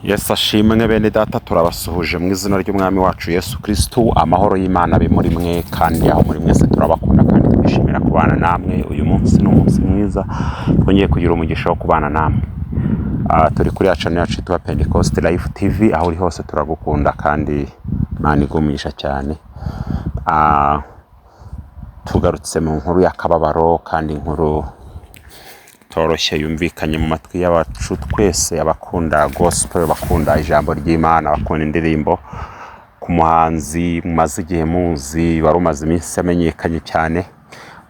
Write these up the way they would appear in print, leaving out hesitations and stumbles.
Yesu ashimwe. Bene data, turabasuhuje mu izina ry'Umwami wacu Yesu Kristo. Amahoro y'Imana abe muri mwe, kandi aho muri mwese turabakunda kandi twishimira kubana namwe. Uyu munsi ni umunsi mwiza, twongeye kugira umugisha wo kubana namwe. Turi kuri ya channel yacu yitwa Pentecost Life TV. Aho uri hose turagukunda kandi Imana iguhe umugisha cyane. Tugarutse mu nkuru y'akababaro kandi inkuru itoroshye yumvikanye mu matwi y'abacu twese, abakunda gospel, abakunda ijambo ry'Imana, abakunda indirimbo, ku muhanzi mumaze igihe muzi, wari umaze iminsi amenyekanye cyane,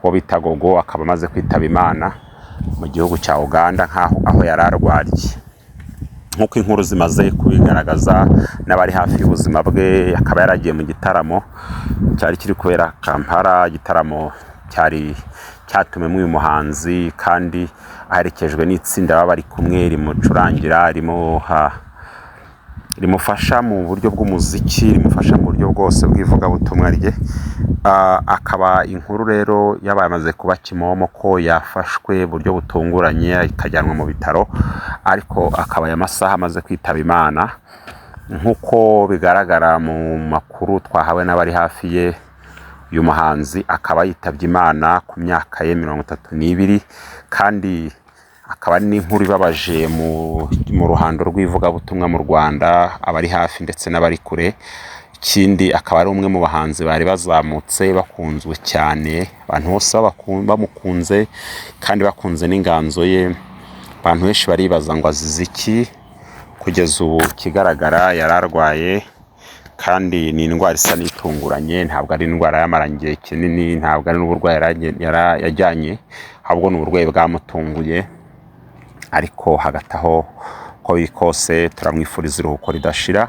uwo bita Gogo, akaba amaze kwitaba Imana mu gihugu cya Uganda nk'aho aho yari arwariye. Nk'uko inkuru zimaze kubigaragaza n'abari hafi y'ubuzima bwe, akaba yaragiye mu gitaramo cyari kiri kubera Kampala, igitaramo cyari cyatumiwemo uyu muhanzi kandi aherekejwe n'itsinda baba bari kumwe rimucurangira, rimufasha mu buryo bw'umuziki, rimufasha mu buryo bwose bw'ivugabutumwa rye. Akaba inkuru rero yabaye amaze kuba kimomo ko yafashwe buryo butunguranye ikajyanwa mu bitaro, ariko akaba aya masaha amaze kwitaba Imana. Nk'uko bigaragara mu makuru twahawe n'abari hafi ye, uyu muhanzi akaba yitabye Imana ku myaka ye 32, kandi akaba ari n'inkuru ibabaje mu ruhando rw'ivugabutumwa mu Rwanda, abari hafi ndetse n'abari kure. Ikindi, akaba ari umwe mu bahanzi bari bazamutse bakunzwe cyane, abantu bose bamukunze kandi bakunze n'inganzo ye. Abantu benshi baribaza ngo azize iki? Kugeza ubu ikigaragara yari arwaye, kandi ni indwara isa n'itunguranye, ntabwo ari indwara yamaranye igihe kinini, ntabwo ari n'uburwayi yajyanye, ahubwo ni uburwayi bwamutunguye. Ariko hagati aho, uko biri kose, turamwifuriza iruhuko ridashira,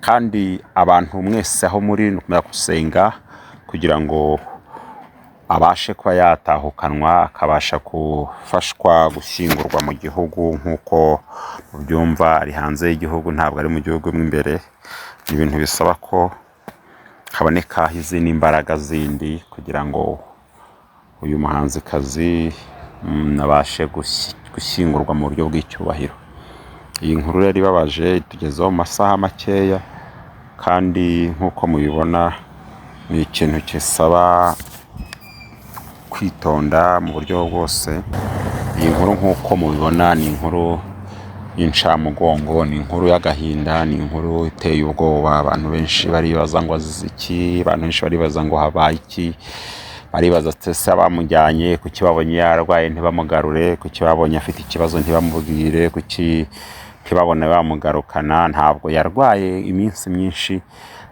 kandi abantu mwese aho muri ni ukumenya gusenga kugira ngo abashe kuba yatahukanwa, akabasha gufashwa gushyingurwa mu gihugu. Nk'uko mubyumva, ari hanze y'igihugu, ntabwo ari mu gihugu mo imbere. Ni ibintu bisaba ko haboneka izindi mbaraga zindi kugira ngo uyu muhanzikazi abashe gushyingurwa mu buryo bw'icyubahiro. Iyi nkuru rero ibabaje itugezeho mu masaha makeya, kandi nk'uko mubibona ni ikintu gisaba kwitonda mu buryo bwose. Iyi nkuru, nk'uko mubibona, ni inkuru y'incamugongo, ni inkuru y'agahinda, ni inkuru iteye ubwoba. Abantu benshi baribaza ngo azize iki, abantu benshi baribaza ngo habaye iki, baribaza ese abamujyanye kuki babonye yarwaye ntibamugarure, kuki babonye afite ikibazo ntibamubwire, kuki ntibabone bamugarukana? Ntabwo yarwaye iminsi myinshi,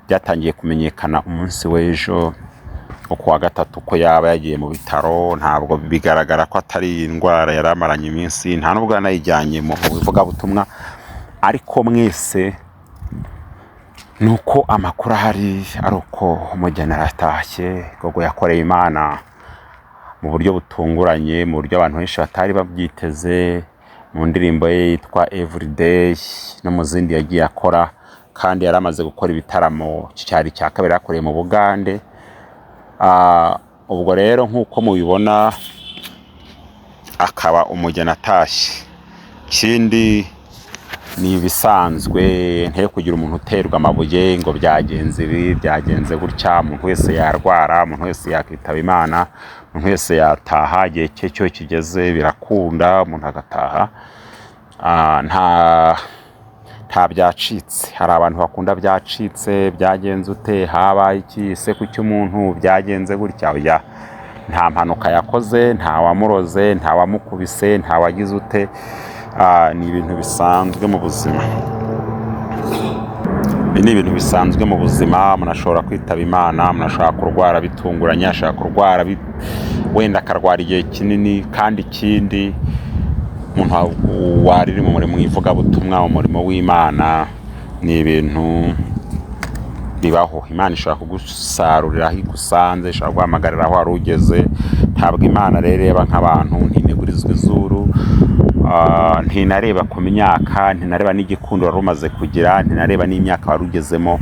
byatangiye kumenyekana umunsi w'ejo wo kuwa gatatu ko yaba yagiye mu bitaro. Ntabwo bigaragara ko atari indwara yari amaranye iminsi, nta nubwo yanayijyanye mu ivugabutumwa. Ariko mwese ni uko amakuru ahari ari uko umugeni aratashye. Gogo yakoreye Imana mu buryo butunguranye, mu buryo abantu benshi batari babyiteze, mu ndirimbo ye yitwa Everyday no mu zindi yagiye akora, kandi yari amaze gukora ibitaramo, cyari icya kabiri yakoreye mu Bugande. Ubwo rero nk'uko mubibona, akaba umugeni atashye. Ikindi ni ibisanzwe, nte kugira umuntu uterwa amabuye ngo byagenze ibi, byagenze gutya. Umuntu wese yarwara, umuntu wese yakwitaba Imana, umuntu wese yataha igihe cye cyo kigeze, birakunda umuntu agataha. Nta byacitse. Hari abantu bakunda byacitse, byagenze ute, habaye iki se, kuki umuntu byagenze gutya? Oya, nta mpanuka yakoze, nta wamuroze, nta wamukubise, nta wagize ute. Ni ibintu bisanzwe mu buzima, ibi ni ibintu bisanzwe mu buzima. Umuntu ashobora kwitaba Imana, umuntu ashobora kurwara bitunguranye, ashobora kurwara wenda akarwara igihe kinini. Kandi ikindi, umuntu wari uri mu murimo w'ivugabutumwa, umurimo w'Imana, ni ibintu bibaho. Imana ishobora kugusarurira aho igusanze, ishobora guhamagarira aho wari ugeze. Ntabwo Imana rero ireba nk'abantu, ntinegurizwa izuru, ntinareba ku myaka, ntinareba n'igikundo wari umaze kugira, ntinareba n'imyaka wari ugezemo.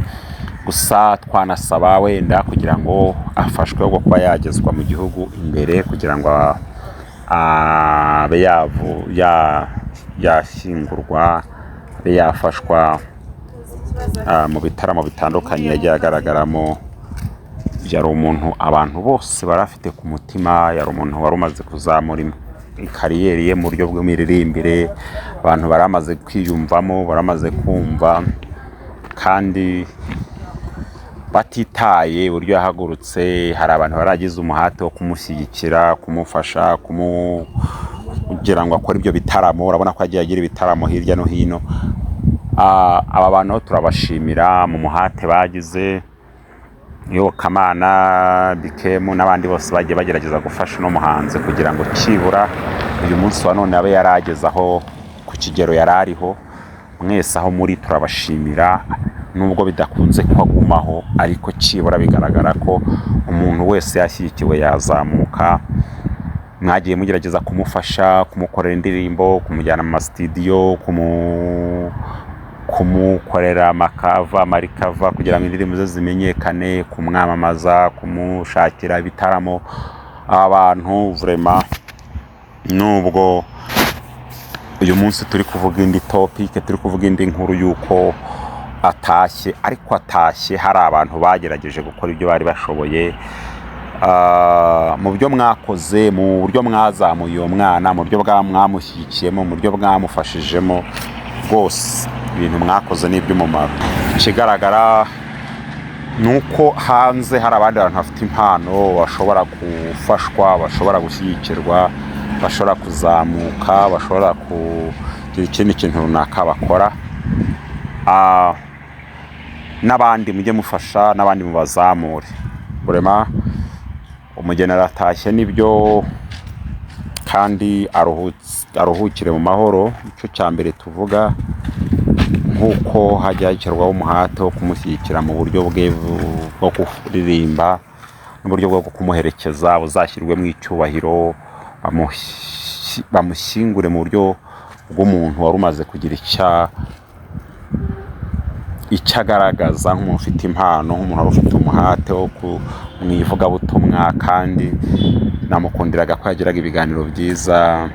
Gusa twanasaba wenda kugira ngo afashwe bwo kuba yagezwa mu gihugu imbere, kugira ngo abe yashyingurwa. Abe yafashwa mu bitaramo bitandukanye yagiye agaragaramo. Yari umuntu abantu bose bari bafite ku mutima, yari umuntu wari umaze kuzamura career ye mu buryo bw'imiririmbire, abantu bari bamaze kwiyumvamo, bari bamaze kumva, kandi batitaye uburyo yahagurutse, hari abantu baragize umuhate wo kumushyigikira, kumufasha, kugira ngo akore ibyo bitaramo. Urabona ko yagiye agira ibitaramo hirya no hino. Aba bantu bo turabashimira mu muhate bagize, Iyobokamana, Bikemu n'abandi bose bagiye bagerageza gufasha uno muhanzi kugira ngo kibura uyu munsi wa none abe yarageze aho ku kigero yari ariho. Mwese aho muri turabashimira, nubwo bidakunze ko agumaho, ariko kibura bigaragara ko umuntu wese yashyigikiwe yazamuka. Mwagiye mugerageza kumufasha, kumukorera indirimbo, kumujyana mu masitidiyo, kumukorera amacover, amarecover kugira ngo indirimbo ze zimenyekane, kumwamamaza, kumushakira ibitaramo. Abantu vraiment, nubwo uyu munsi turi kuvuga indi topic, turi kuvuga indi nkuru y'uko atashye, ariko atashye hari abantu bagerageje gukora ibyo bari bashoboye. Mu byo mwakoze, mu buryo mwazamuye uwo mwana, mu buryo bwa mwamushyigikiyemo, mu buryo mwamufashijemo, rwose ibintu mwakoze ni iby'umumaro. Ikigaragara ni uko hanze hari abandi bantu bafite impano, bashobora gufashwa, bashobora gushyigikirwa, bashobora kuzamuka, bashobora kugira ikindi kintu runaka bakora. N'abandi mujye mufasha, n'abandi mubazamure. Burema umugeni aratashye nibyo, kandi aruhukire mu mahoro, icyo cya mbere tuvuga, nk'uko hajya hashyirwaho umuhate wo kumushyigikira mu buryo bwe bwo kuririmba n'uburyo bwo kumuherekeza buzashyirwemo icyubahiro, bamushyingure mu buryo bw'umuntu wari umaze kugira icyo agaragaza, nk'umuntu ufite impano, nk'umuntu wari ufite umuhate wo mu ivugabutumwa. Kandi namukundiraga ko yagiraga ibiganiro byiza,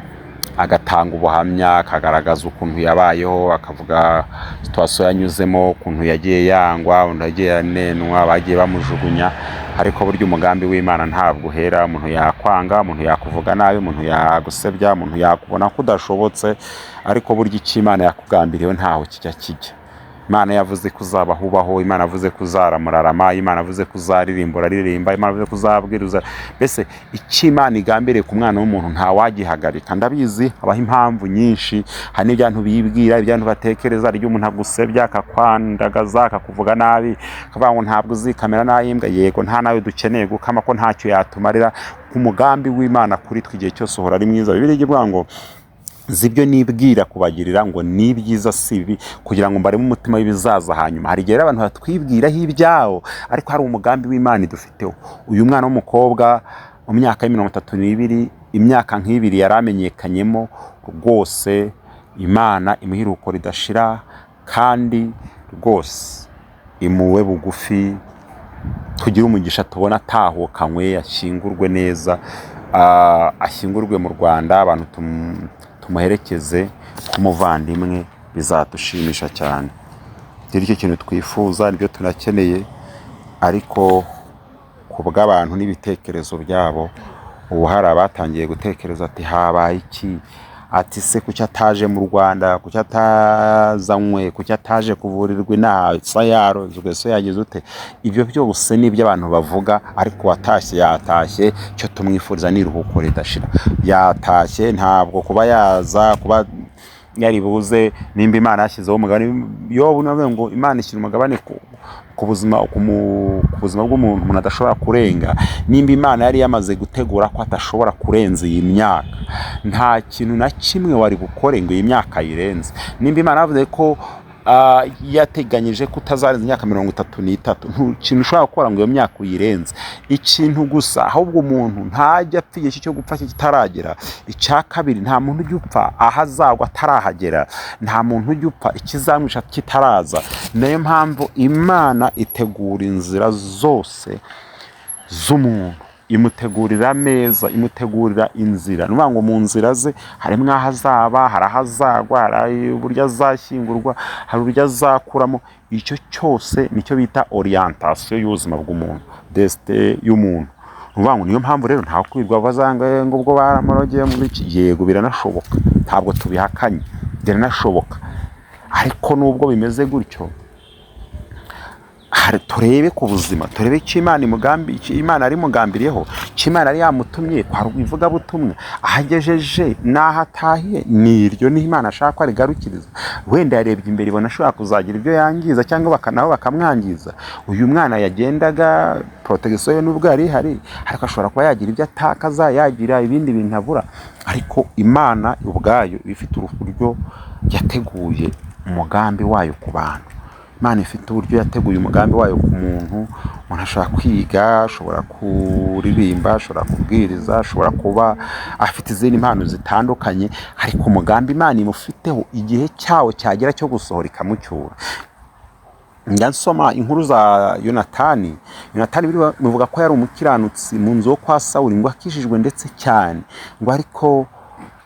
agatanga ubuhamya, akagaragaza ukuntu yabayeho, akavuga situation yanyuzemo, ukuntu yagiye yangwa, ukuntu yagiye anenwa, bagiye bamujugunya. Ariko burya umugambi w'Imana ntabwo uhera. Umuntu yakwanga, umuntu yakuvuga nabi, umuntu yagusebya, umuntu yakubona ko udashobotse, ariko burya icyo Imana yakugambiriwe ntaho kijya kijya. Imana yavuze ko uzabaho ubaho, Imana yavuze ko uzaramurarama, Imana yavuze ko uzaririmba uraririmba, Imana yavuze ko uzabwiriza. Mbese icyo Imana igambiriye ku mwana w'umuntu ntawagihagarika. Ndabizi habaho impamvu nyinshi, hari n'ibyantu bibwira, ibyantu batekereza, hari igihe umuntu agusebya, akakwandagaza, akakuvuga nabi, akavuga ngo ntabwo uzikamera n'ay'imbwa. Yego, nta nawe dukeneye gukama ko ntacyo yatumarira. Ku mugambi w'Imana kuri twe igihe cyose uhora ari mwiza. Bibiliya ivuga ngo nzi ibyo nibwira kubagirira, ngo ni ibyiza si ibibi, kugira ngo mbareme umutima w'ibizaza hanyuma. Hari igihe rero abantu batwibwiraho ibyabo, ariko hari umugambi w'Imana idufiteho. Uyu mwana w'umukobwa mu myaka ya 32, imyaka nk'ibiri yari amenyekanyemo rwose. Imana imuha iruhuko ridashira, kandi rwose imuwe bugufi, tugire umugisha tubona atahukanywe, ashyingurwe neza, ashyingurwe mu Rwanda, abantu tumuherekeze nk'umuvandimwe, bizadushimisha cyane. Icyo ni cyo kintu twifuza, nibyo tunakeneye. Ariko ku bw'abantu n'ibitekerezo byabo, ubu hari abatangiye gutekereza ati: "Habaye iki?" Ati: "Se kuki ataje mu Rwanda? Kuki atazanywe? Kuki ataje kuvurirwa inaha? Se yarozwe? Se yagize ute?" Ibyo byose ni ibyo abantu bavuga, ariko uwatashye yatashye. Icyo tumwifuriza ni iruhuko ridashira. Yatashye, ntabwo kuba yaza, kuba yari buze, nimba Imana yashyizeho umugabane. Yobu navuga ngo Imana ishyira umugabane ku buzima bw'umuntu umuntu adashobora kurenga. Nimba Imana yari yamaze gutegura ko atashobora kurenza iyi myaka, nta kintu na kimwe wari bukore ngo iyi myaka ayirenze. Nimba Imana yavuze ko yateganyije ko utazarenza imyaka 33, nta kintu ushobora gukora ngo iyo myaka uyirenze. Ikintu gusa ahubwo, umuntu ntajya apfa igihe cyo gupfa kitaragera. Icya kabiri, nta muntu ujya upfa aho azagwa atarahagera, nta muntu ujya upfa ikizamwica kitaraza. Niyo mpamvu Imana itegura inzira zose z'umuntu. Imutegurira ameza, imutegurira inzira. Ni ukuvuga ngo mu nzira ze harimo aho azaba, hari aho azagwa, hari uburyo azashyingurwa, hari uburyo azakuramo. Icyo cyose nicyo bita orientation y'ubuzima bw'umuntu, destin y'umuntu. Ni ukuvuga ngo niyo mpamvu rero ntawe kwirwa bazanga ngo ubwo baramurogeye mu biki. Yego, biranashoboka, ntabwo tubihakanye, biranashoboka. Ariko nubwo bimeze gutyo, hari turebe ku buzima, turebe icyo Imana imugambi, icyo Imana yari imugambiriyeho, icyo Imana yari yamutumye kwa ivugabutumwa, aho agejeje n'aho atahiye, ni iryo niho Imana ashaka ko arigarukiriza. Wenda yarebye imbere ibona ashobora kuzagira ibyo yangiza, cyangwa nabo bakamwangiza. Uyu mwana yagendaga, protection ye nubwo yari ihari, ariko ashobora kuba yagira ibyo atakaza, yagira ibindi bintu abura. Ariko Imana ubwayo iba ifite uburyo yateguye umugambi wayo ku bantu. Imana ifite uburyo yateguye umugambi wayo ku muntu. Umuntu ashobora kwiga, ashobora kuririmba, ashobora kubwiriza, ashobora kuba afite izindi mpano zitandukanye, ariko umugambi Imana imufiteho, igihe cyawo cyagera cyo gusohora, ikamucyura. Njya nsoma inkuru za Yonatani. Yonatani bivuga ko yari umukiranutsi mu nzu yo kwa Sawuli, ngo akijijwe ndetse cyane, ngo ariko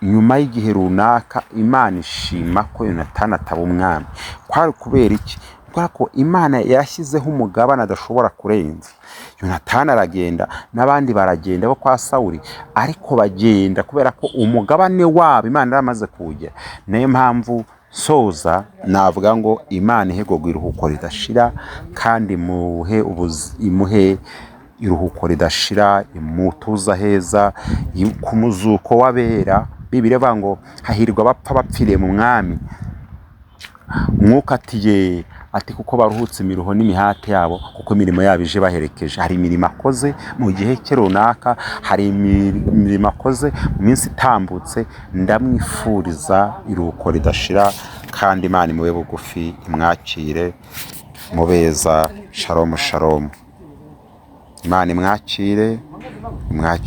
nyuma y'igihe runaka Imana ishima ko Yonatani ataba umwami. Kwari kubera iki? Kubera ko Imana yashyizeho umugabane adashobora kurenza. Yonatani aragenda n'abandi baragenda bo kwa Sawuli, ariko bagenda kubera ko umugabane wabo Imana yaramaze kuwugera. Niyo mpamvu soza navuga ngo Imana ihe Gogo iruhuko ridashira, kandi imuhe iruhuko ridashira, imutuza heza ku muzuko w'abera. Bibiliya ivuga ngo hahirwa abapfa bapfiriye mu Mwami. Umwuka ati ye, ati kuko baruhutse imiruho n'imihate yabo, kuko imirimo yabo ije baherekeje. Hari imirimo akoze mu gihe cye runaka, hari imirimo akoze mu minsi itambutse. Ndamwifuriza iruhuko ridashira, kandi Imana imube bugufi, imwakire mubeza. Shalom, shalom. Imana imwakire, imwakire.